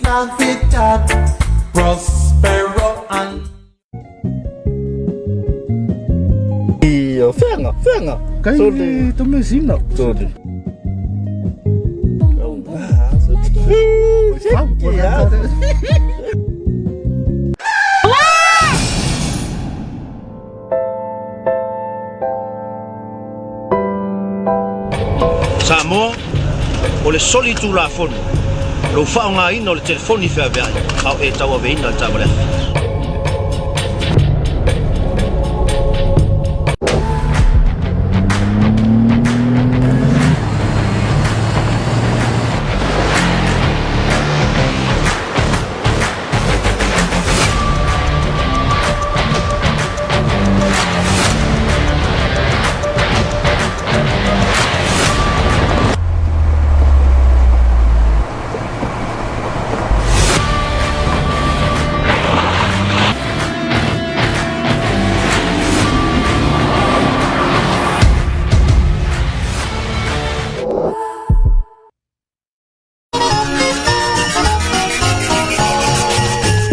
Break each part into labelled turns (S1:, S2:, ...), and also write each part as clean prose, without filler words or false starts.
S1: Navidad, prospero año.
S2: Ia, fenga, fenga.
S3: Kai
S2: Sole.
S3: to me sina.
S2: Sole.
S4: Samoa, o le soli Tulafono, lou faaaogaina o le telefoni feaveai a o e tauaveina le taavale afi.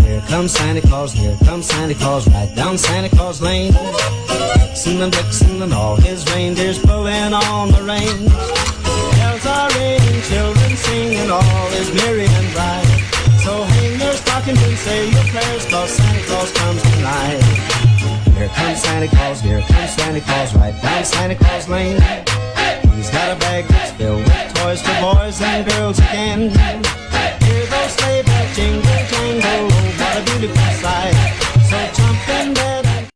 S5: Here comes Santa Claus, here comes Santa Claus, right down Santa Claus Lane. Vixen and Blitzen and all his reindeers pulling on the reins. Bells are ringing, children singing, all is merry and bright. So hang your stockings and say your prayers, 'cause Santa Claus comes tonight. Here comes Santa Claus, here comes Santa Claus, right down Santa Claus Lane. He's got a bag that's filled with toys for boys and girls again. Hear those sleigh bells jingle, jangle, oh what a beautiful sight. So jump in bed and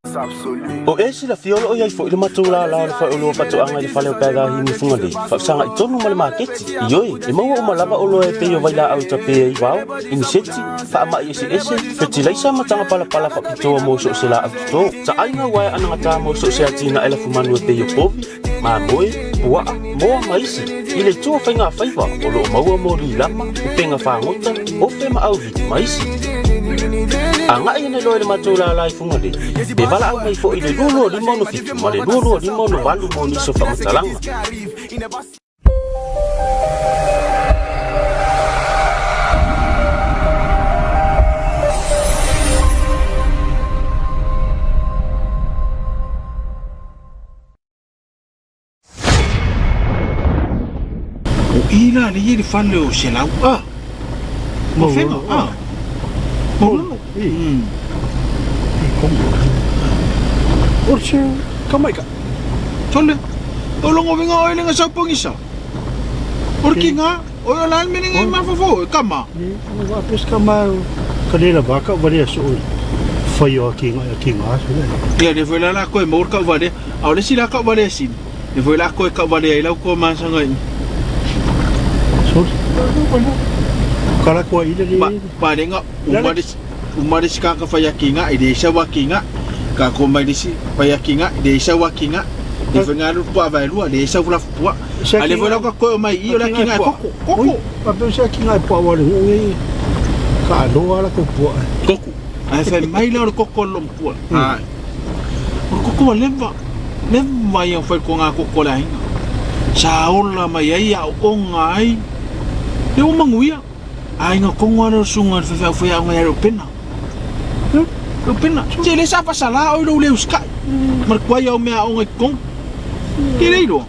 S4: O e silafia o lo o i ai foi le matou lala o le faleoloa faatoaga i le fale o Paegahi i Fugalei, faafesagai tonu ma le maketi. Ioe, e maua uma lava oloa e pei o vailaau e tape ai vao, iniseti, faamai eseese, fetilaisa ma taga palapala faapitoa mo so o se laau toto. Taaiga uaea anagata mo so o se atinae lafumanu e pei o povi, mamoe, puaa, moa ma isi. I le itu o faiga faiva, o lo o maua mo lilama, upega fagota, ofe ma auvili ma isi. Agai ane loa i le matou lala i Fugalei, pe valaau mai foi i le 22 67 ma le 22 68 mo nisi o faamatalaga.
S3: O i la le i le fale o Selau a. O fenga a. Maulolo.
S6: O se kamaika.
S3: Tole. O longo venga o lenga sau pongisa. O le kinga, o o la mene ngai mafofo e kama.
S6: Ni wa pes kama ka le la vaka vale so fai o ki nga ki nga so le.
S3: Ia le foi la la koe mo ka vale. A o le si la ka vale sin. Le foi la koe ka vale ai lau ko masanga i.
S6: So kala ko i le
S3: Ba ba lenga umare umare si ka ka fai aki nga i le sa wa ki nga. Ka ko mai le si fai aki nga i le sa wa ki nga. Le foi ngalu pua vai lua le sa vula pua. A le foi la ka koe o mai i o la ki nga koko koko.
S6: Pa pe se ki nga pua wa le ngi ka aloa la ko pua.
S3: Koko. Ae fai mai la o le koko o le pua. Ai. O le koko ua leva, leva ia fai ko ngā koko le aiga. Sa ola mai ai a onga ai. Le o manguia. Aiga kongo ale o sunga le fefeau fai aonga ia le upena. Le upena. Se le sa fasala oi lou le uskai. Ma le kuai au mea aonga i kongo. Ke le iloa.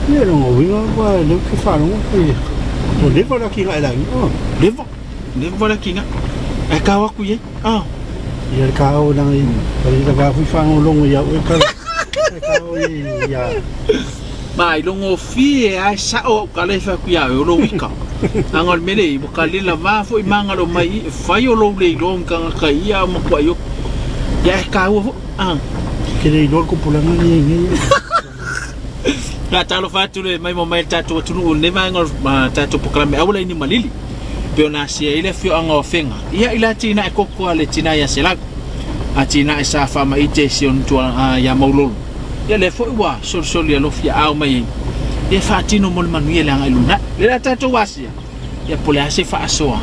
S6: Ia longa winga wa le ke whalonga pe. O leva la ki nga la. Oh.
S3: Leva. Leva la ki nga. E ka waku ye. Ah.
S6: Ia le ka o nanga i. Ka le va fui whango longo ia o ka. Ka o i ia.
S3: Ma i longo fie ai sa o ka le fa ku ia o lo wika. Anga o le mele i ka le la va foi manga lo mai i fai o lo le long ka ka ia mo kwa yo. Ia e ka ua fo. Ah.
S6: Ke le iloa ko pulanga ni ngi.
S3: Ka talofa atu le mai mo mai le tatou atunuu i lenei vaega o le tatou polokalame aua le ini malili. Pei ona asia ai le afioaga o Afega. Ia i la atinae koko a le tina ia Selau. Atinae sa faamaite i si ona tua ia Maulolo. Ia lea foi ua solisoli alofi aao mai ai. Ia faatino mo le manuia le agai lumanai. Le la tatou asia. Ia po o le a se faasoa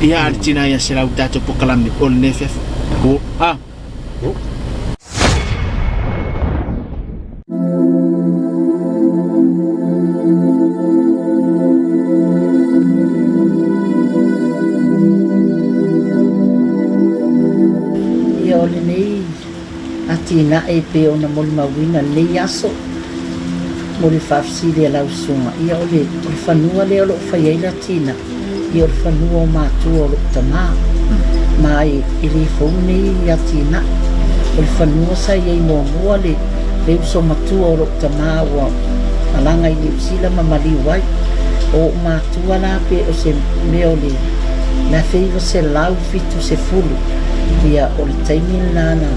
S3: ia a le tina ia Selau i tatou polokalame o lenei afiafi. Ko a.
S7: Atinae e pei ona molimauina lenei aso mo le faafesili a lau susuga, ia o le o le fanua lea o lo o fai ai le atinae, ia o le fanua o matua o lou tamā. Ma e e le fou lenei atinae. O le fanua sa i ai muamua le le uso matua o lou tamā ua malaga i Niu Sila ma maliu ai. O ou matua la pe o se mea o le 1970, ia o le taimi lena na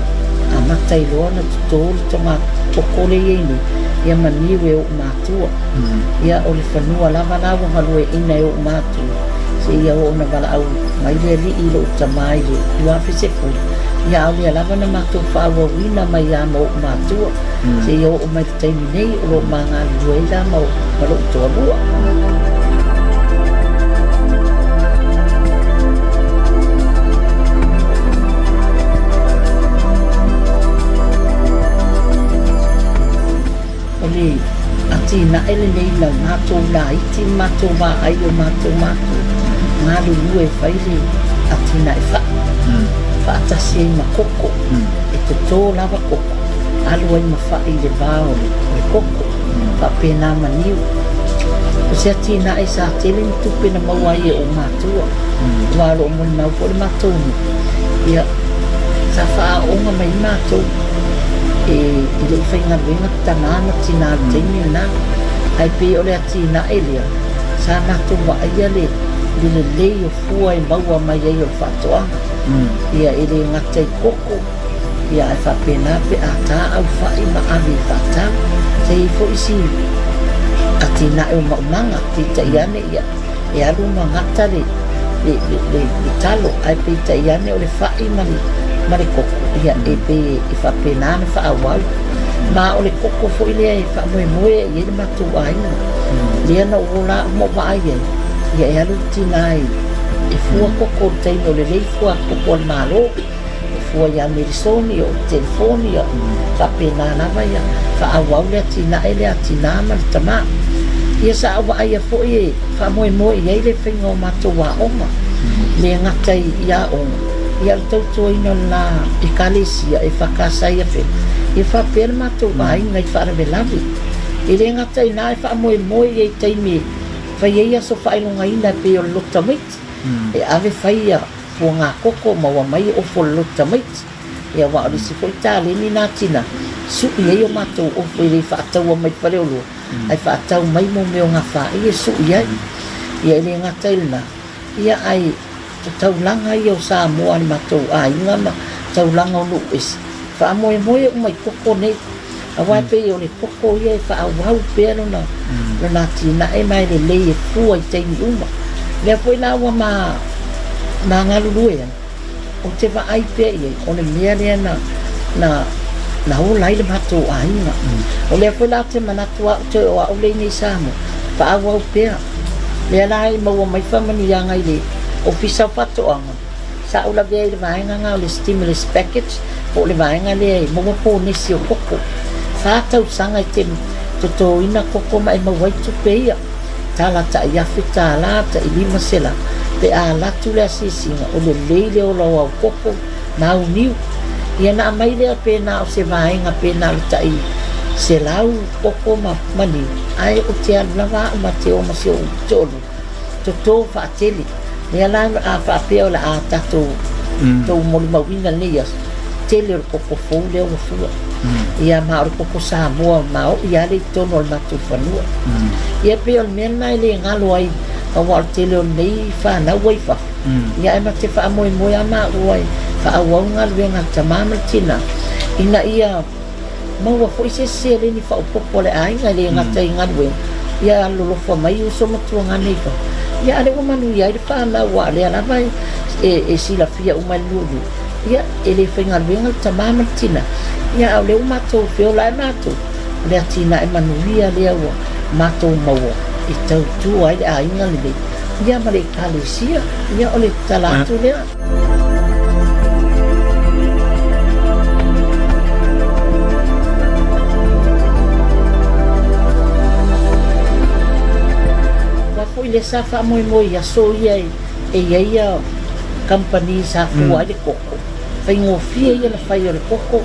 S7: amata ai loa ona toto le toga koko lea i ai nei, ia ma niu e ou matua. Ia o le fanua lava la ua galueaiina e ou matua seia oo ina valaau mai le Alii i lou tama i le 2010, ia a o lea lava na matou faaauauina mai lava ma ou matua seia oo mai i le taimi nei o lo o ma galulue ai la ma lou toalua. O le atinae lenei na matou laiti ma matou vaai o matou matua galulue e fai le atinae fai faatasi ai ma koko. E toto lava koko, alu ai ma fai i le va o le koko, faapena ma niu. O se atinae sa tele ni tupe na maua ai e ou matua, aua o lo o molimau foi le matou nuu, ia, sa faaaooga mai ai matou e le i faigaluega tama ma tina i le taimi lena. Ae pei o le atinae lea, sa matou vaaia le lelei o fua e maua mai ai o le faatoaga. Ia, e le gata i koko, ia ae faapena pe a ta au fai ma ave i faatau. Sa i ai foi isi atinae o maumaga, peitai ane ia e alu ma gata le le le le le talo, ae peitai ane o le fai ma le ma le koko, ia e pei e faapena ona faaauau. Ma o le koko foi lea e faamoemoe i ai le matou aiga. Lea na ou ola au ma ou vaai ai, ia e alu le tina e e fua koko i le taimi o le lei fua koko a le Malo. E fua ia Melisoni, o telefoni, ia faapena lava ia faaauau le atinae lea a tina ma le tama. Ia sa ou vaaia foi e faamoemoe i ai le faiga o matou aoga, le gata i aoga, ia o le tautuaina o le la Ekalesia e FKSIFM, ia faapea le matou aiga i faalavelave. E le gata i ina e faamoemoe i ai i taimi e fai ai aso faailogaina e pei o le lotu tamaiti, e ave fai ia Fuaga koko maua mai ofo o le lotu tamaiti. Ia aua o le isi foi taleni na tina sui ai o matou ofo e le faataua mai faleoloa ae faatau mai mo mea o gafaia e sui ai. Ia e le gata i lena, ia ae o taulaga ia o Samoa a le matou aiga ma taulaga o nuu ese, faamoemoe uma i koko nei. Aua e pei o le koko ia e faaauau pea lona lona atinae ma e lelei e fua i taimi uma. O lea foi la ua ma ma galulue ai, ou te vaai pea i ai, o le mea lea na na na ola ai le matou aiga. O lea foi la ou te manatu au toe o au lea i inei i Samoa, faaauau pea. Lea la e maua mai faamanuiaga i le Ofisa o Faatoaga, Sa ou lavea i le vaega lena o le stimulus package po o le vaega lea e maua ponesi o koko. Fa tausaga e te totoina koko ma e maua ai tupe ia. Tala tai $1,000, tai $500 pe a alu atu le asiasiga o lelei le ola o au koko ma au niu. Ia na aumai lea pe na o se vaega pe na o le tai 100 koko ma niu ae ou te alu lava au ma te o ma si ou toalua toto faatele. Lea la a faapea o le a tatou tou molimauina lenei aso, tele o le koko fou lea ua fua. Ia ma o le koko Samoa maoi lava lea i totonu o le matou fanua. Ia pei o le mea lena e le galo ai aua o le tele o lenei fanau ua i fafo, ia ae ma te faamoemoe lava maua e faaauau le galuega a le tama ma le tina ina ia Maua foi se seleni faaopoopo a le aiga e le gata i galuega, ia alolofa mai uso ma tuagane i fafo. Ia a o lea ua manuia ai le fanau aua o lea lava e silafia uma e le lulu, ia e le faigaluega le tama ma le tina, ia a o lea ua matou feola ai matou, o le atinae manuia lea ua matou maua e tautua ai le aiga lenei, ia ma le Ekalesia. Ia o le tala atu lea. Aua foi lea sa faamoemoe i aso ia e i ai ia kamupani sa fua ai le koko, faigofie ia ona fai o le koko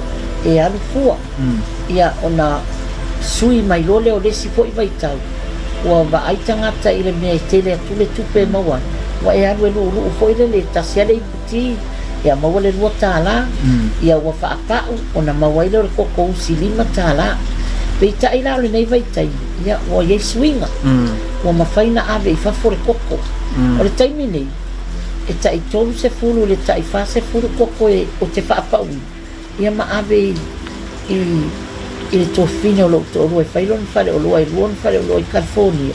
S7: e alu fua. Ia, ona sui mai loa lea o le isi foi vaitau, ua vaai tagata i le mea e tele atu le tupe e maua ai, ua e alu e luuluu foi lele, e tasi lava le iputi, ia maua le $2, ia ua faapau ona maua ai lea o le koko usi $5. Peitai la o lenei vaitaimi, ia ua i ai suiga, ua mafai ona ave i fafo le koko. O le taimi nei, e tai 30 i le tai 40 koko e ou te faapauina, ia ma ave i i i le tuafafine o lou toalua e fai lona faleoloa, e lua ona faleoloa i California,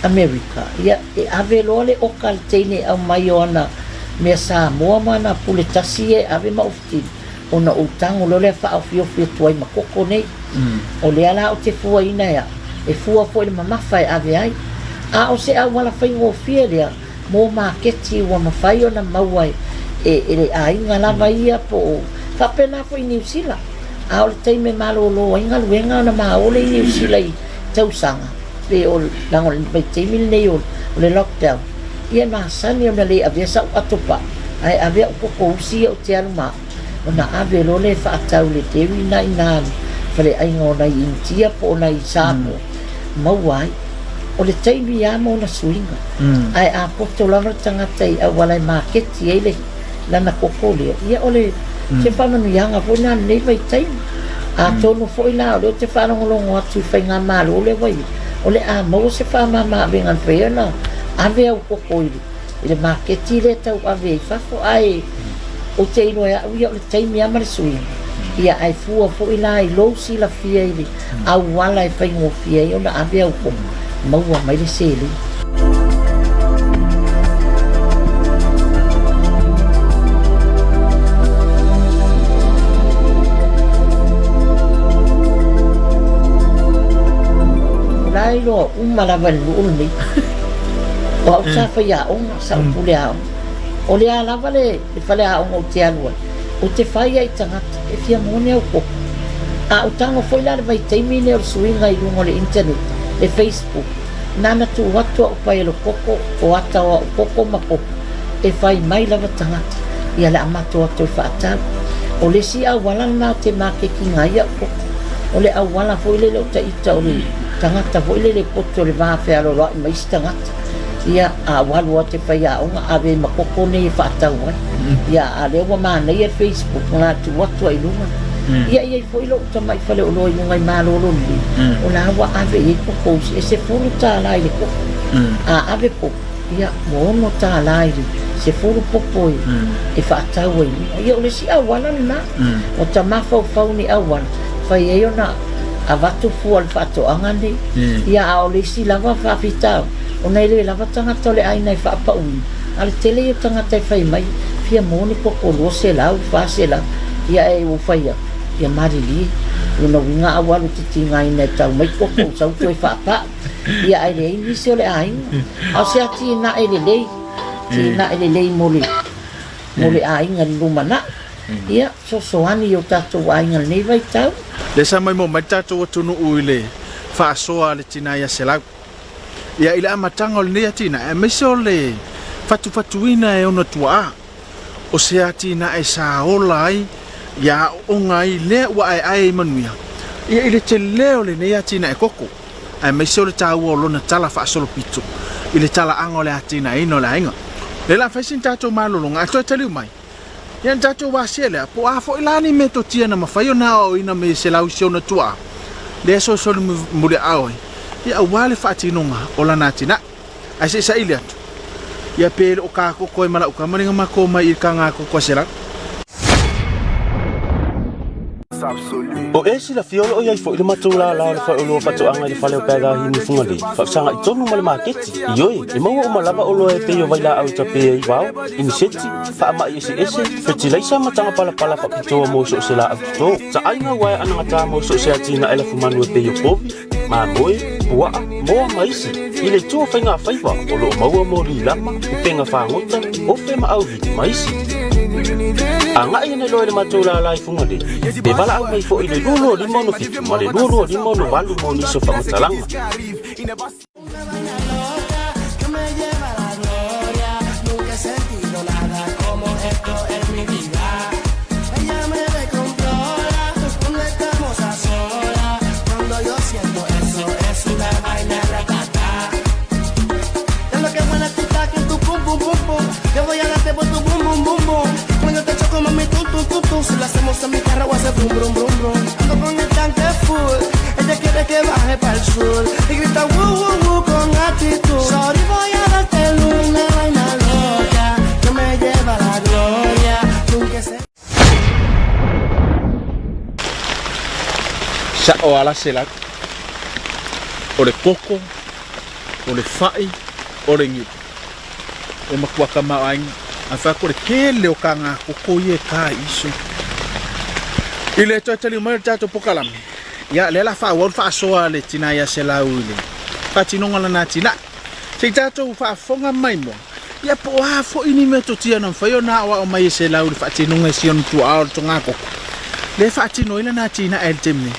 S7: America. Ia, e ave loa le oka a le teine e aumai o ana mea Samoa ma ana pule tasi ia e ave ma ofutini, ona ou tago loa lea faaofiofi atu ai ma koko nei. O lea la ou te fuaina e au, e fua foi i le mamafa e ave ai. A o se auala faigofie lea mo maketi ua mafai ona maua e le aiga lava ia po o faapena foi i Niu Sila. A o le taimi e malolo ai galuega ona maole i Niu Sila i tausaga, pe o leaga o le vaitaimi lenei o le lockdown, ia e masani ona le avea sau ato paa, ae ave au koko usi ia ou te alu ma au, ona ave loa lea e faatau i le dairy na i ina i le faleaiga o nai Initia po o nai Samoa, maua ai. O le taimi lava ma ona suiga, ae a poto lava le tagata i auala e maketi ai le lana koko lea, ia o le se faamanuiaga foi lena i lenei vaitaimi. Atonu foi la o lea ou te faalogologo atu i faigamalo lea ua i ai, o le a maua se faamama-avega e mafai ai ona ave au koko i le maketi lea e tau ave ai i fafo. Ae ou te iloa e au ia o le taimi lava ma le suiga, ia ae fua foi la i lou silafia i le auala e faigofie ai ona ave au koko, maua mai le seleni. O la e iloa uma lava e le nuu lenei. O au sa faiaoga, sa ou pule aoga. O le a lava le faleaoga ou te alu ai, ou te fai ai i tagata e fia maua ni au koko. A ou tago foi la i le vaitaimi lenei o le suiga i luga o le internet, le Facebook, na ona tuu atu au paelo koko, o ata o au koko ma popo, e fai mai lava tagata, ia le a matou atu e faatau. O le isi auala lena ou te makekiga ai au koko. O le auala foi lele o ita o le tagata foi lele e poto i le va fealoaloai ma isi tagata. Ia, a ua alu lava te faiaoga, ave ma koko nei e faatau ai. Ia, a lea ua manaia le Facebook, na tuu atu ai i luga. Ia, e i ai foi lou tamai faleoloa i luga i Malolo nei, o la ua ave i ai koko usi, e $10 i le koko. A ave popo, ia, ua $6 i le 10 popo e faatau ai i luga. Ia, o le isi auala lena, ua ta mafaufau i ni auala, fai ai ona avatu fua o le faatoaga nei. Ia, a o le isi lava faafitauli, ona e le lava tagata o le ʻāina e faapauina, a o le tele ia o tagata e fai mai, fia maua ni koko 200, 400, ia ae ua fai atu, ia malilie. Lona uiga a ua alu i te tigaina e tau mai koko ua sau toe faapau. Ia ae leai nisi o le ʻāina. A o se atinae lelei, atinae lelei mo le, mo le ʻāina i le lumanai. Ia, fesoasoani i o tatou aiga i lenei vaitau.
S3: Lea sa maimoa mai le tatou atunuu i le faasoa a le tina ia Selau. Ia, i le amataga o lenei atinae, aemaise o le fatufatuina e ona tuaa, o se atinae sa ola ai, ia aooga ai lea ua aeae i manuia, ia i le tele o lenei atinae koko, aemaise o le taua o lona tala faasolopito i le talaaga o le atinaeina o le aiga. O lea o le a fai sina tatou malologa ae toe taliu mai. Ia na tatou asia lea, po o a foi la ni metotia na mafai ona aoaoina mai e Selau i si ona tuaa, lea e solisoli muliaao ai, ia aua le faatinoga o lana atinae. Ae se i saili atu, ia pe le o kākoko ai ma lau tama le matou mai i le kaga koko a Selau.
S4: O e silafia o lo o i ai foi le matou lala o le faleoloa faatoaga i le fale o Paedahi i Fugalei, faafesagai tonu ma le maketi. Ioe, e maua uma lava oloa e pei o vailaau e tape ai vao, iniseti, faamai eseese, fetilaisa ma taga palapala faapitoa mo so o se laau toto. Taaiga uaea anagata mo so o se atinae lafumanu e pei o povi, mamoe, puaa, moa ma isi. I le itu o faigafaiva o lo o maua mo lilama, upega fagota, ofe ma auvili ma isi. Agai ane loa i le matou lala i Fugalei, pe valaau mai foi i le 22 67 ma le 22 68 mo nisi o faamatalaga.
S8: pum pum pum. Yo voy a darte por tu bum bum bum bum. Cuando te choco, mami, tum tum tum tum. Si lo hacemos en mi carro, voy a hacer brum brum brum brum. Ando con el tanque full. Ella quiere que baje para el sur. Y grita woo woo woo con actitud. Sorry, voy a darte una vaina loca. Que me lleva a la gloria. Nunca se.
S3: Sa'o ala selau. O le koko, o le fa'i, o le niu. E matua tamaoaiga, ae fai atu o le tele o taga koko ia e ta i iso. I le toe taliu mai o le tatou pokalame, ia lea la faaauau le faasoa a le tina ia Selau i le faatinoga o lana atinae. Se i tatou faafofoga maimoa, ia po o a foi ni metotia na mafai ona aoao mai e Selau i le faatinoga e si ona tuaa o le togakoko, lea e faatino ai lana atinae i le taimi nei,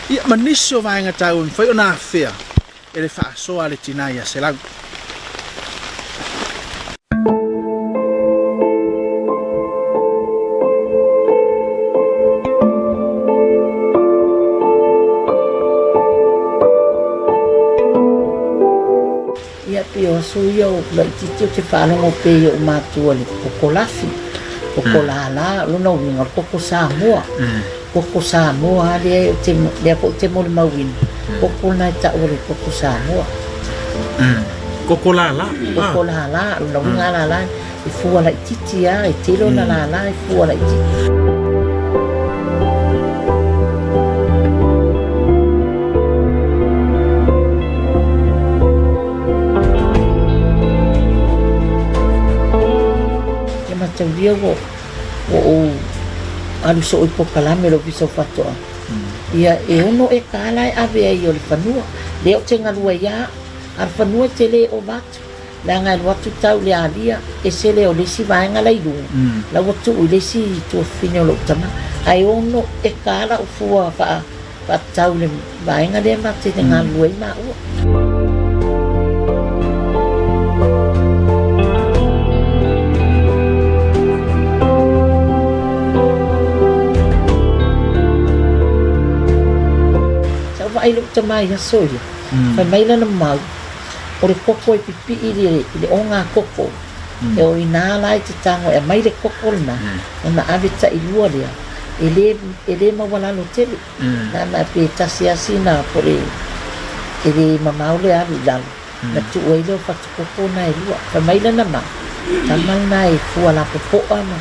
S3: ia ma nisi o vaega taua e mafai ona afea e le faasoa a le tina ia Selau.
S7: Ia pei o aso ia o laitiiti ou te faalogo pea i ou matua i le koko lafi, koko lala, o lona uiga o le koko Samoa. Koko Samoa lava lea ou te, lea foi ou te molimauina, koko lena e tau o le koko Samoa.
S3: Koko lala.
S7: Koko lala, o lona uiga a lala e fua laitiiti lava, e tele ona lala e fua laitiiti. Ia mataulia ua ua ou alu soo i pokalame i le Ofisa o Faatoaga. Ia e ono eka lava la e ave ai o le fanua. Lea ou te galue ai lava, a o le fanua e tele e ova atu. Leaga e alu atu tau i le alia, ese lea o le isi vaega la i luga, la ua tuu i le isi tuafafine o lou tama. Ae ono eka lava lau fua faa, faatatau i le vaega lea ma te galulue ai maua. Sa ou vaai i lou tama i aso ia, fai mai lana mau, O le koko e pipii i le oga koko, e o inā la i te tago e aumai le koko lena, ona ave tailua lea, e le, e le maualalo tele. Nana pe tasi lava sina po le, e le mamao le alu i lalo, na tuu ai lea o fatu koko na e lua. Fai mai lana ma, tama lena e fua lapopoa ma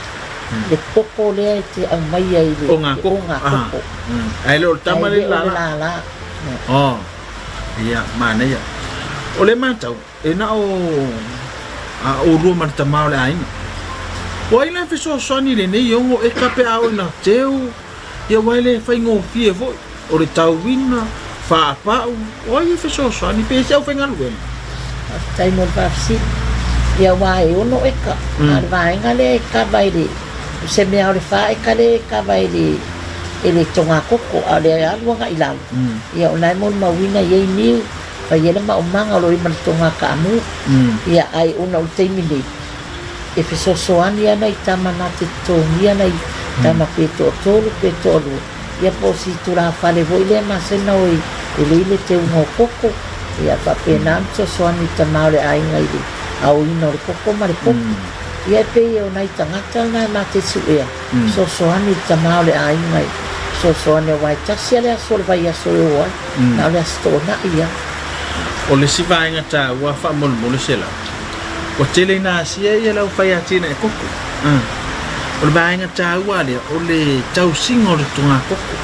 S7: le koko lea e te aumaia i le
S3: oga koko. Ae le o le tama lea i le lala. Ia, manaia. O le matau, e na o a oulua ma le tama o le aiga. O ai la e fesoasoani i lenei ono eka pe a oo ina teu, ia aua e le faigofie foi, o le tauina, faapau, o ai e fesoasoani pe ese aufaigaluega?
S7: Faafetai mo le faafesili. Ia aua e ono eka, a o le vaega lea e kava i le, o se mea o le fa eka lea e kava i le, i le togakoko, a o le alu agai i lalo, Ia o la e molimauina i ai niu, fai ai le maomaga o lo o i ma le toga kaamu. Ia ae ona o le taimi nei, e fesoasoani ana i tama na te totogia ana i tama pe toatolu pe toalua, ia po o si tulafale foi lea masina o e lei le teuga o koko, ia faapena ona fesoasoani i tama o le aiga i le aoina o le koko ma le poki. Ia e pei o nai tagata na e mate suea, fesoasoani i le tama o le aiga i fesoasoani aua e tasi lava le aso o le vaiaso e o ai, na o le Aso Toonai lava.
S3: O le isi vaega taua faamolemole se lau, ua tele ina asia ia lau fai atinae koko. O le vaega taua lea o le tausiga o le togakoko.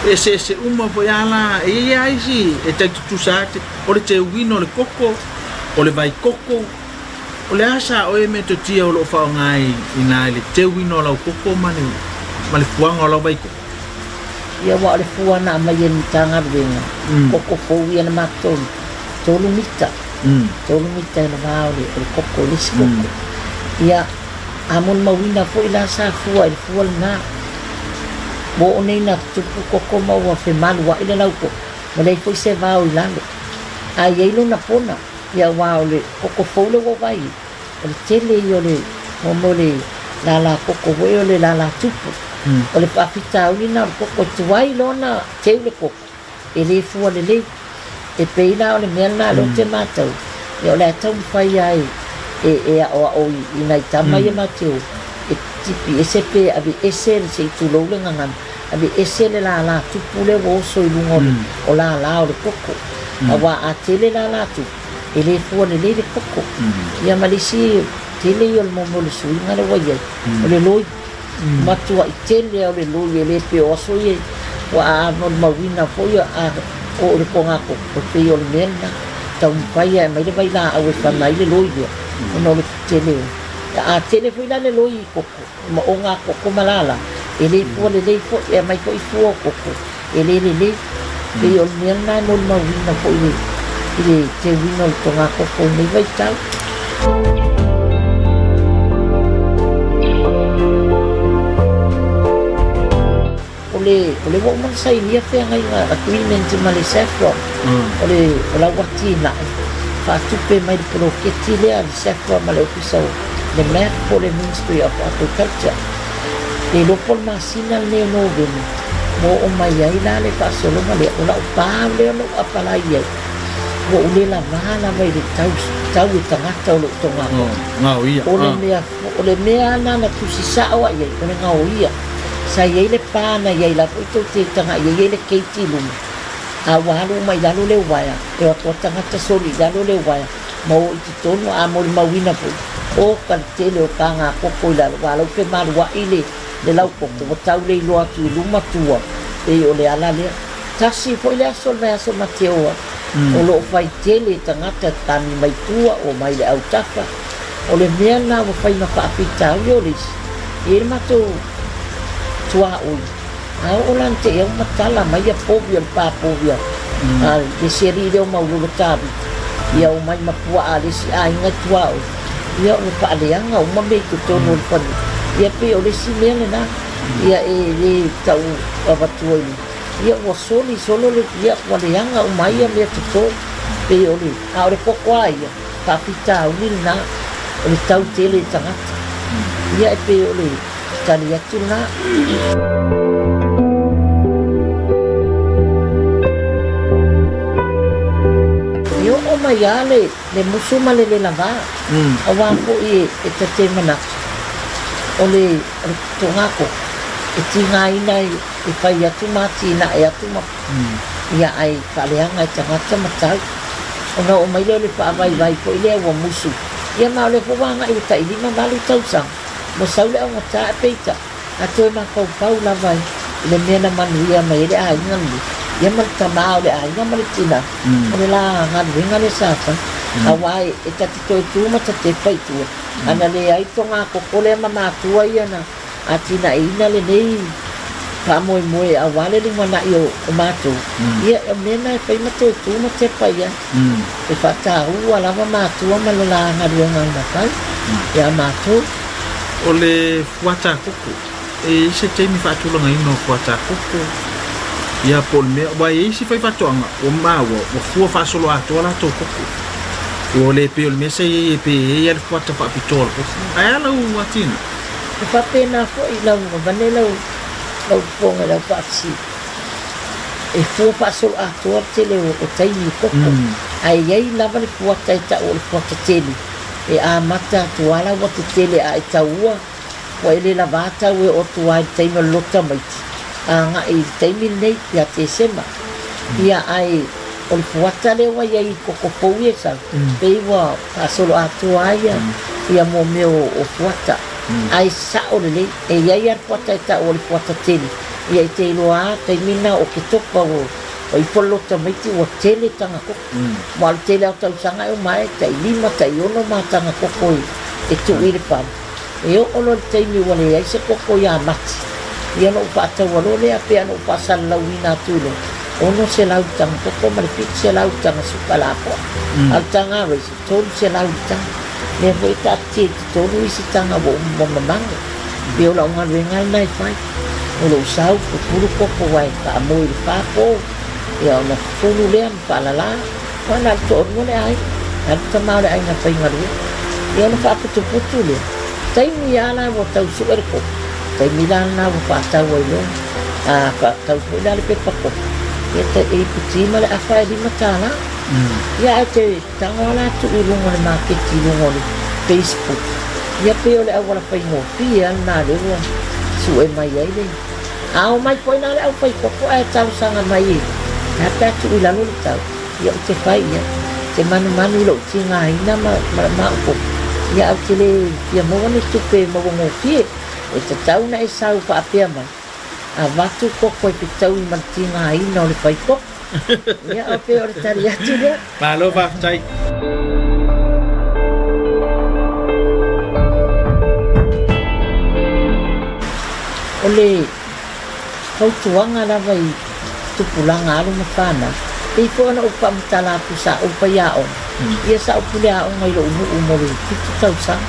S3: E eseese uma foi a la, e i ai lava isi e tai tutusa atu, o le teuina o le koko, o le vai koko, O le a sa oe metotia o lo o faaaoga ai ina i le teuina o lau koko ma le ma le fuaga o lau vai koko?
S7: Ia aua o le fua na aumai e le Matagaluega, koko fou ia na matou, tolu mita, tolu mita e le va o le o le koko, le isi koko. Ia, a molimauina foi la sa fua i le fua lena, ua oo nei ina tupu koko ma ua femaluai le lau koko, ua leai foi se vao i lalo. A i ai lona pona. Ia aua o le koko fou lea ua vaai ai, o le tele ia o le mo le lala koko foi o le lala tupu. O le faafitauli lena o le koko, e tuai loa ona teu le koko, e le fua lelei. E pei la o le mea lena lea ou te matau, ia o le a taumafai lava e e e aoao i nai tama ia matou te o e tipi ese pe ave ese se i tulou le gagana, ave ese le lala tupu lea ua oso i luga o le o lala o le koko. Aua a tele lala tupu, e le fua lelei le koko. Ia ma le isi tele ia o le momo o le suiga lea ua i ai, o le loi. Matuai tele lava o le loi e le pei o aso ia ua a molimauina foi a oo i le togatogo, e pei o le mea lena. Taumafai lava e aumai le vailaau e fana ai le loi lea ona o le tele o. A tele foi la le loi i koko ma oga koko ma lala, e le fua lelei foi, e aumai foi fua o koko e le lelei. Pei o le mea lena e molimauina foi i le teuina o le togatogo i lenei vaitau. O le, o le ua uma ona sainia feagaiga agreement ma le SAFPROM, o le, o la ua atinae faatupe mai le poloketi lea a le SAFPROM ma le Ofisa o le MAF po o le Ministry of Agriculture. Le iloa po o le masina lenei o Novema ua oo mai ai la le faasologa lea, o lau pa lea na ou apalai ai, ua ou le lavā lava i le tau, tau e tagata o lou togatogo. O le mea, o le mea lava na tusi sao lava i ai, o le gaoia. Sa i ai le pa na i ai la foi tou te tagai i ai, e i ai le keiti i luma, a ua alu uma i lalo le uaea, e o atu lava tagata soli i lalo le uaea, ma o i totonu, a molimauina foi, oka le tele o taga koko i lalo, aua o la ua femaluai le le laukoko, ua tau le iloa atu i luma tua, pei o le ala lea. Tasi foi le aso o le vaiaso Mateoa, o lo o fai tele e tagata tami mai tua, o mai le autafa. O le mea lena ua fai ma faafitauli o le isi, e i ai le matou tuaoi, a oo la ina te i au matala mai ia povi o le pa povi a le isi alii lea o Maulolo Tavita, ia omai ma puaa a le isi aiga i tuaoi, ia ua faaleaga uma mea i totonu o le fanua. Ia pei o le isi mea lena, ia e le tau avatua i le, ia ua soli solo le, ia ua leaga uma ai ia mea toto. Pei o le, a o le koko lava ia, faafitauli lena, o le tau tele i tagata. Ia e pei o le tali atu lena. E oo mai lava le Le musu ma le lela vā, auā foi e ta te manatu, o le togakoko, e tigaina e fai atu ma atinae atu ma ia ae faaleaga e tagata ma tau. Ona oo mai lea o le faavaivai foi lea ua musu, ia ma o lea foi ua agai ua tai 58 tausaga, ua sau le augata ae peitai, A toe mafaufau lava i le mea na manuia mai ai le aiga lenei, ia ma le tama o le aiga ma le tina, o le la galuega lea sa fai. Aua e ta te toe tu ma ta tepa i tua, ana leai togakoko lea ma matua ia na atinaeina lenei faamoemoe aua le lumanai o matou, ia o mea na e fai ma toe tu ma tepa i ai. E faataua lava matua ma le la galuega na fai ia matou.
S3: O le fuata koko, e i ai se taimi faatulagaina o fuata koko, ia po o le mea, aua e i ai isi faifaatoaga ua maua ua fua faasoloatoa latou koko. Ua le pei o le mea sa i ai e pei e i ai lava le fuata faapitoa o le koko. Ae a lau atinae?
S7: E faapena foi lau avane lau lau fofoga i lau faafesili. E fua faasoloatoa le tele o taimi i koko, ae i ai lava le fuata e tau o le fuata tele. E amata atu lava la ua tetele ae taua ua e le lava tau e oo atu lava i le taimi o le loto tamaiti agai i le taimi lenei ia Tesema. Ia ae o le fuata lea ua i ai i koko fou ia e sau, pei ua faasolo atoa ai ia ia mo mea o fuata. Ae sao lelei, e i ai lava le fuata e tau o le fuata tele, ia e te iloa lava taimi lena o Oketopa ua ifo le loto tamaiti ua tele taga koko. Aua o le tele lava o tausaga e uma ai, tai lima, tai ono mataga koko e tuu i le fale. E oo loa i le taimi ua leai se koko ia Mati, ia ona ou faataua loa lea, pei lava ona ou faasalalauina atu i luga, 600 le taga koko ma le 700 le taga suka lapoa. A o le taga raisi, 300 le taga. Lea foi e taatia i totonu isi taga ua uma mamago. Pei o lau galuega lena e fai. O lou sau, pupulu koko aua e faamoe i le fa po. Ia ona fulu lea ma faalala, aua na o le toalua le aiga, na o le tama o le aiga faigaluega. Ia ona faaputuputu lea, taimi lava la ua tau sue le koko, taimi la lena ua faatau ai loa, a faatau foi la le pepa koko, ia e iputi ma le afa e $5. Ia ae te tago lava la tuu i luga o le maketi i luga o le Facebook, ia pei o le auala faigofie lava lena lea ua sue mai ai le. A omai foi la le aufaikoko ae talosaga mai e a pe a tuu i lalo le tau, ia ou te fai i ai. Ou te manumanu i lou tigaina ma ma maopoopo, ia ae ou te le fia maua ni tupe maua gofie. E tatau ona e sau faapea mai, avatu koko e fetaui ma le tigaina o le faikoko. Ia, o pei o le tali atu lea.
S3: Malo faafetai.
S7: O le fautuaga lava i tupulaga alo ma fanau, pei foi ona ou faamatala atu sa ou faiaoga, ia sa ou pule aoga i lou nuu mo le 7 tausaga,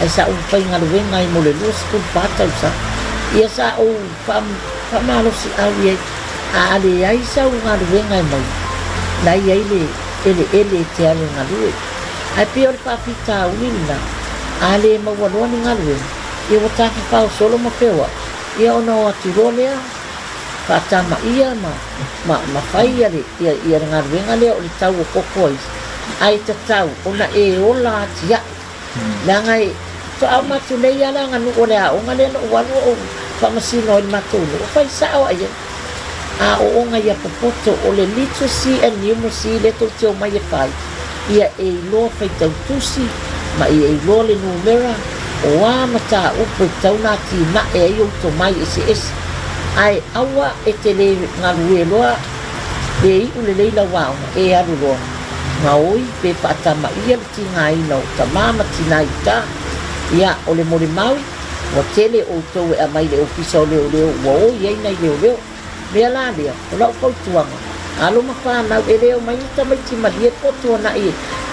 S7: ae sa ou faigaluega ai mo le 24 tausaga. Ia sa ou faamalosiau i ai A leai sau galuega e maua, la e i ai le eleele e te alu e galue. Ae pei o le faafitauli lena, a le maua loa ni galuega, ia ua tafafao solo ma feoai, ia ona o atu loa lea faatamaia ma, ma, ma fai ia le, ia, ia le galuega lea o le tau o koko a isi. Ae tatau ona e ola atiae. Leaga e faatoa uma atu nei lava le aganuu o le aoga lea na ou alu ou faamasino ai i le matou nuu, fai sao lava i ai. A ooga ia popoto, o le literacy and numeracy lea tou te omai e fai, ia e iloa faitau tusi ma ia iloa le numera, o a mataupu e tatau ona atinae ai ou tomai eseese. Ae aua e te le galue loa, le iu lelei lau aoga, e alu loa gaoi pe faatamaia le tigaina o tama ma tina i uta. Ia, o le molimau, ua tele outou e aumai i le ofisa o leoleo ua o i ai nai leoleo. Mea la lea, o lau fautuaga, alo ma fanau, e le omai ni tamaiti malie po o tuanai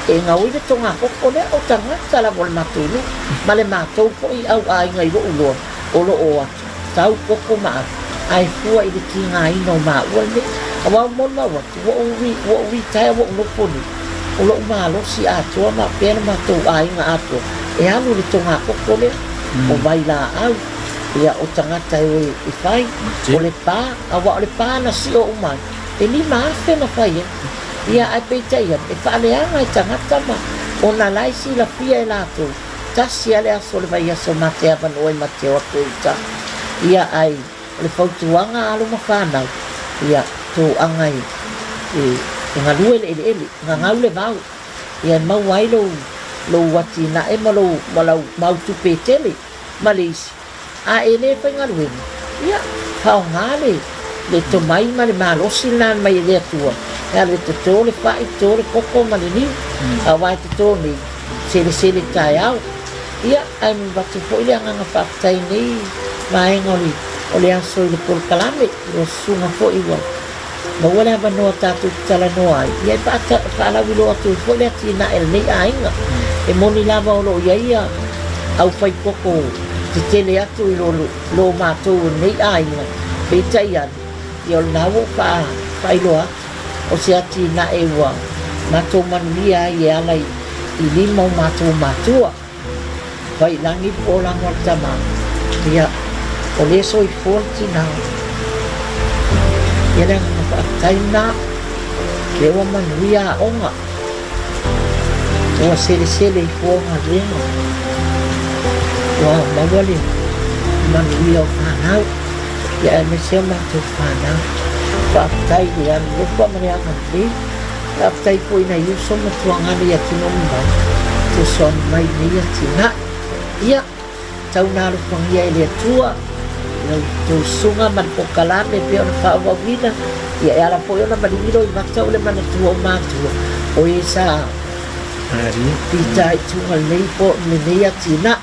S7: e gaoi le togakoko lea, o tagata lava o le matou nuu, ma le matou foi au aiga i lou loa, o lo o atu, tau koko ma alu, ae fua i le tigaina o maua lenei. Aua ua molimau atu, ua ou ua ou retire ua ou nofo nei, o lou malosi atoa ma pea le matou aiga atoa e alu i le togakoko lea, o vailaau, ia o tagata e o e fai, o le pa, aua o le pa na sio uma ai, e 5,000 na fai ai. Ia ae peitai ane, e faaleaga e tagata ma ona la e silafia e latou, tasi lava le aso o le vaiaso ma te avanoa ai ma te o atu ai i uta. Ia ae O le fautuaga a alo ma fanau, ia toaga e e galue le eleele, gagau le vao, ia e maua ai lou lou atinae ma lou ma lau mau tupe e tele ma le isi. A e le faigaluega, ia faaaoga le le tomai ma le malosi lena mai e le Atua e alu e toto le fai, toto le koko ma le niu, aua e toto nei, selesele taeao. Ia, ae avatu foi le agaga faafetai i lenei vaega o le, o le aso i le polokalame, i ua susuga foi ua maua le avanoa tatou te talanoa ai, ia e faalauiloa atu ai foi le atinae a lenei aiga. E moni lava o lo o i ai ia aufaikoko tetele atu i lo, lo matou o lenei aiga, peitai ane, ia o lena ua ou faailoa atu. O se atinae ua matou manuia ai e ala i lima o matou matua. Fai i lagi le polaga o le tama, ia, o lea e soifua le tina. Ia le agaga faafetai lena, lea ua manuia aoga, ua selesele i fua galuega, ua maua le manuia o fanau. Ia aemaise o matou fanau. Faafetai i le alofa ma le agalelei. Faafetai foi i nai uso ma tuagana i atunuu mamao fesoasoani mai i lenei atinae. Ia, tau na alofagia e le Atua la outou susuga ma le polokalame e pei ona faaauauina, ia e ala foi ona maligi loimata o le manatua o matua o e sa fitaituga lelei po lenei atinae.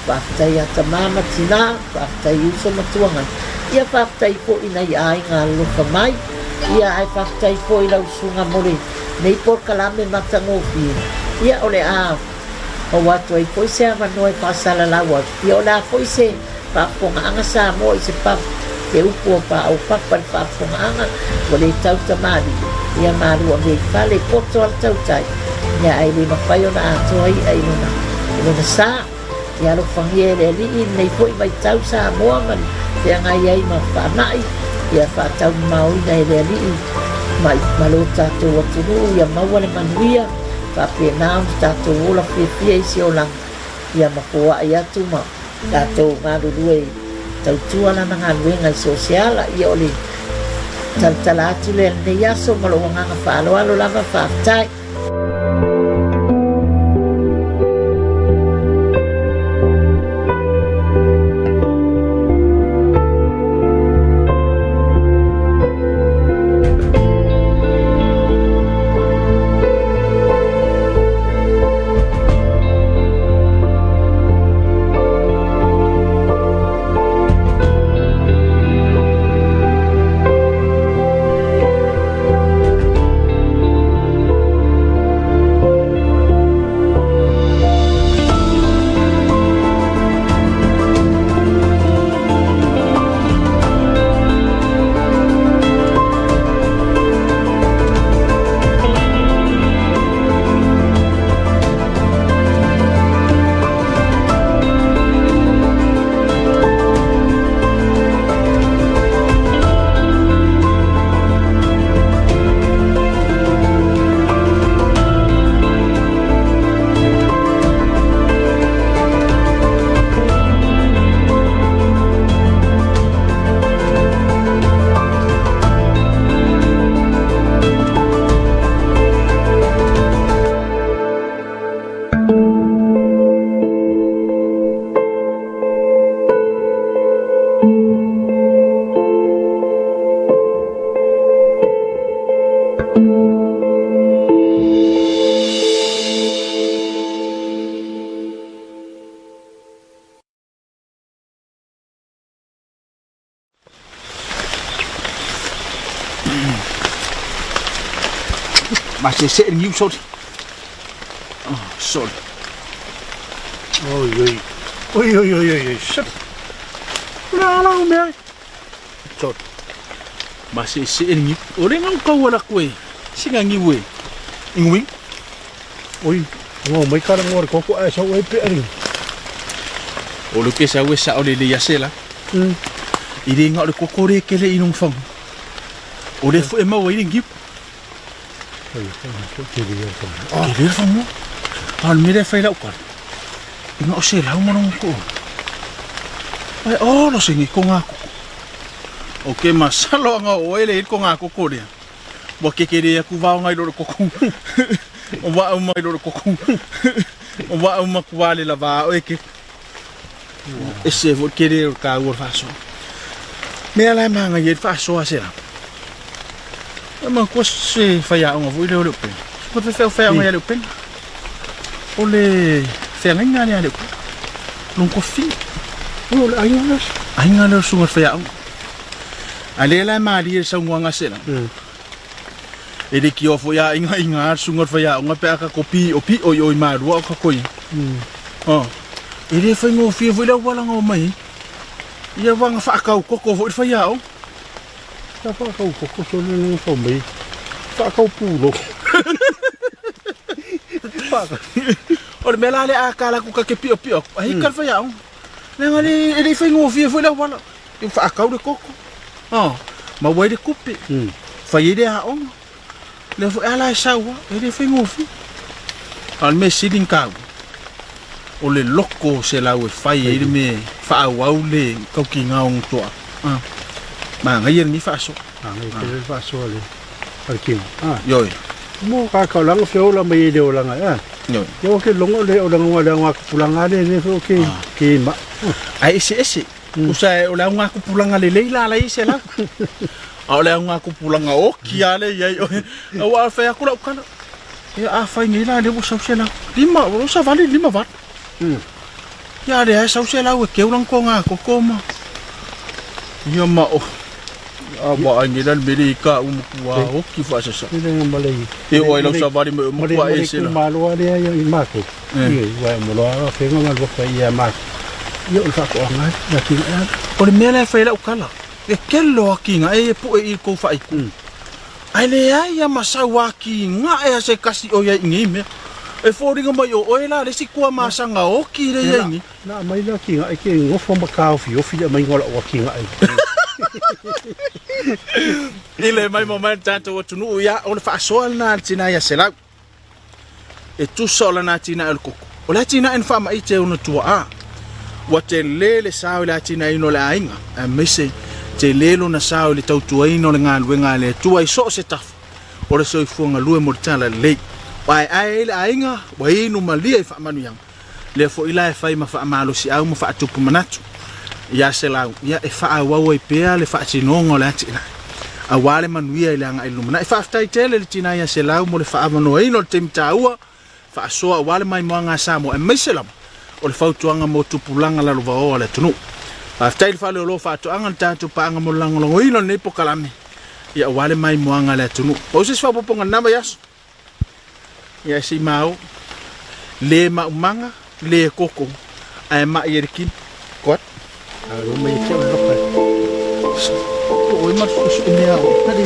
S7: Faafetai ia tama ma tina, faafetai i uso ma tuagai, ia faafetai foi i nai aiga alofa mai, ia ae faafetai foi i lau susuga mo lenei polokalame matagofie, ia o le a maua atu ai foi se avanoa e faasalalau atu, ia o le a foi se faafofogaaga Samoa i se pa, se upu a paopapa i le faafofogaaga, ua le tau tamalii, ia malu ave i fale, poto lava le tautai, ia ae le mafai ona atoa i'a i lona, i lona sa. Ia alofagia e le Alii lenei foi vaitau Samoa ma le feagai ai ma faamai, ia faataumamaoina e le Alii ma, ma lo tatou atunuu, ia maua le manuia, faapena ona tatou ola fiafia i se olaga. Ia ma foai atu ma tatou galulue e tautua lana galuega i so o se ala. Ia o le talatala atu lea i lenei aso ma lou agaga faaaloalo lava. Faafetai.
S3: Ma se se niu soli. Oh, soli.
S6: Oi, oi. Oi, oi, oi, oi, oi. Sep. La la o mea.
S3: Soli. Ma se se niu. O le ngau kau ala koe. Singa niu e. Ingui.
S6: Oi, ngau mai kala ngor koko ai sau e pe ari.
S3: O le ke sa ue sa o le le yasela. I le ngau le kokore ke le inong fang. O le fu e mau i le ngiu.
S6: Oi, oi, ke le ia fang.
S3: Ke le fang mo. Pa le mere fai lau kala. I ngau se lau manong ko. Ai o lo se ngi ko ngā koko. O ke masalo anga o ele i ko ngā koko lea. Ua kekere aku vao ngai loro koko. O wa au mai loro koko. O wa au maku wale la va o e ke. E se vo kere o ka ua faso. Mea lai manga i e faso a sera. E ma kua se whai a onga voi leo leo pena. Ko te wheo whai onga ia leo pena. O le whea ngai ngā lea leo pena. Long ko fi.
S6: O le ai ona.
S3: Ai ngā leo sunga whai a onga. A le lai maali e saunguanga sera. E le ki ofo ia inga inga sunga whai a onga pe aka ko pi o pi o i o i marua o ka koi. Oh. E le whai ngō whia voi lau walanga o mai. Ia wanga whaakau koko voi whai a o.
S6: Ka whakau koko so le ngai kau mai. Whakau pūlo.
S3: O le mea la le a ka la ku ka ke pio pio. Ai ka whai a o. Le nga le e le whai ngō whia voi lau wala. E whaakau le koko. Oh. Ma wai le kupe. Whai e le a onga. Le fo ala e saua, e le whai ngō whia. A le mea siling kau. O le loko se lau e whai e le me whaau le kauki ngā ong toa. Ah. Ma ngai e ni whaaso.
S6: Ah, ngai ke le whaso le. Al king. Ah.
S3: Ioi.
S6: Mo ka ka langa feo la mai le olanga. Ah.
S3: Ioi.
S6: Yo ke longo le olanga wa le ngā kupulanga le le feo ke ke ma.
S3: Ai ese ese. Usa e o le au ngā kupulanga le leila ala i se lau. A o le au ngā kupulanga o ki a le iai o. Au a whai aku lau kala. E a whai nei la le o sau se lau. Lima, o sa vale lima vale. Ia le ai sau se lau e keulang ko ngā koko ma. Ia ma o. A wa ai nei la le mere i ka umuku a o ki whaasasa.
S6: Le nga malei.
S3: E o ai lau sa vale me umuku a e se la.
S6: Malo ale ia i mako. Ia wa mo lo a fe nga lo fa ia mako. Ia o fa ko nga na ki a.
S3: O le mea la e whai lau kala. E kelo a ki ngā e e pu e i kou whai ku. Ai le ai ia masau a ki ngā e a se kasi o ia i ngei mea. E fōringa mai o oe la, le si kua masanga o ki re ia i ngei.
S6: Na mai la ki nga e ke ngofo ma ka ofi ofi le mai ngola o ki nga e.
S3: I le mai mo mai tātou atunu ia o le whaasoa na tina ia se lau. E tusa o lana tina e le koko. O le atinae na faamaite e ona tuaa, ua tele le sao i le atinaeina o le aiga, aemaise tele lona sao i le tautuaina o le galuega a le Atua i so o se tafa o le soifua galue mo le talalelei. Ua aeae ai le aiga, ua inu malie i faamanuiaga, lea foi la e fai ma faamalosiau ma faatupu manatu ia Selau, ia e faaauau ai pea le faatinoga o le atinae aua le manuia i le agai i le lumanai. Faafetai tele i le tina ia Selau mo le faaavanoaina o le taimi taua faasoa aua le maimoaga a Samoa aemaise lava o le fautuaga mo tupulaga lalovaoa o le atunuu. Faafetai i le Faleolo o Faatoaga le tatou paaga mo le lagolagoina o lenei pokalame ia aua le maimoaga a le atunuu. Pau se isi faaopoopoga i lena vaiaso? Ia se i mau le maumaga le koko ae mai e le kino. What?
S6: Alo mai te o loka.
S3: O oi ma su mea o. Hadi.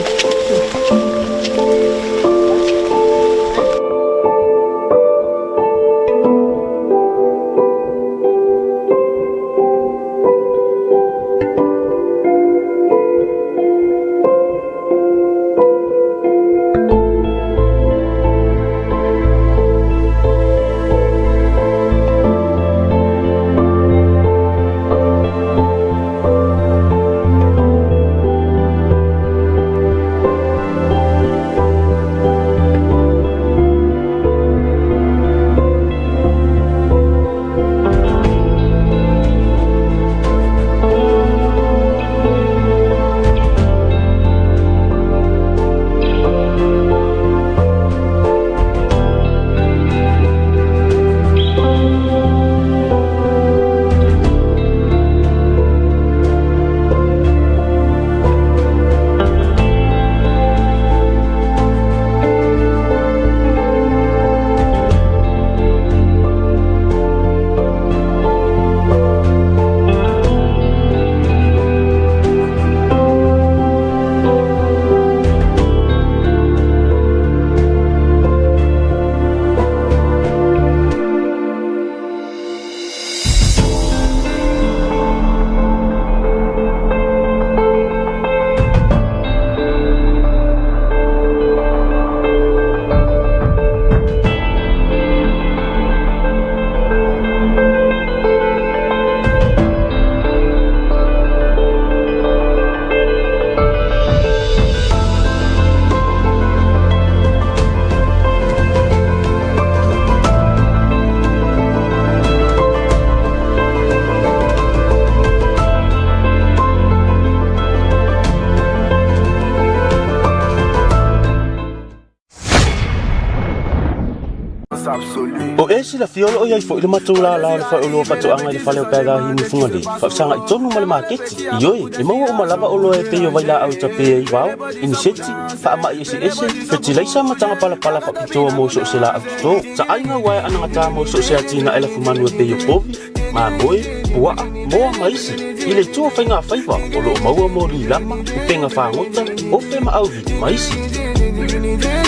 S4: O e silafia o lo o i ai foi le matou lala o le faleoloa faatoaga i le fale o Paedahi i Fugalei, faafesagai tonu ma le maketi. Ioe, e maua uma lava oloa e pei o vailaau e tape ai vao, iniseti, faamai eseese, fetilaisa ma taga palapala faapitoa mo so o se laau toto. Taaiga uaea anagata mo so o se atinae lafumanu e pei o povi, mamoe, puaa, moa ma isi. I le itu o faiga faiva, o lo o maua mo lilama, upega fagota, ofe ma auvili ma isi.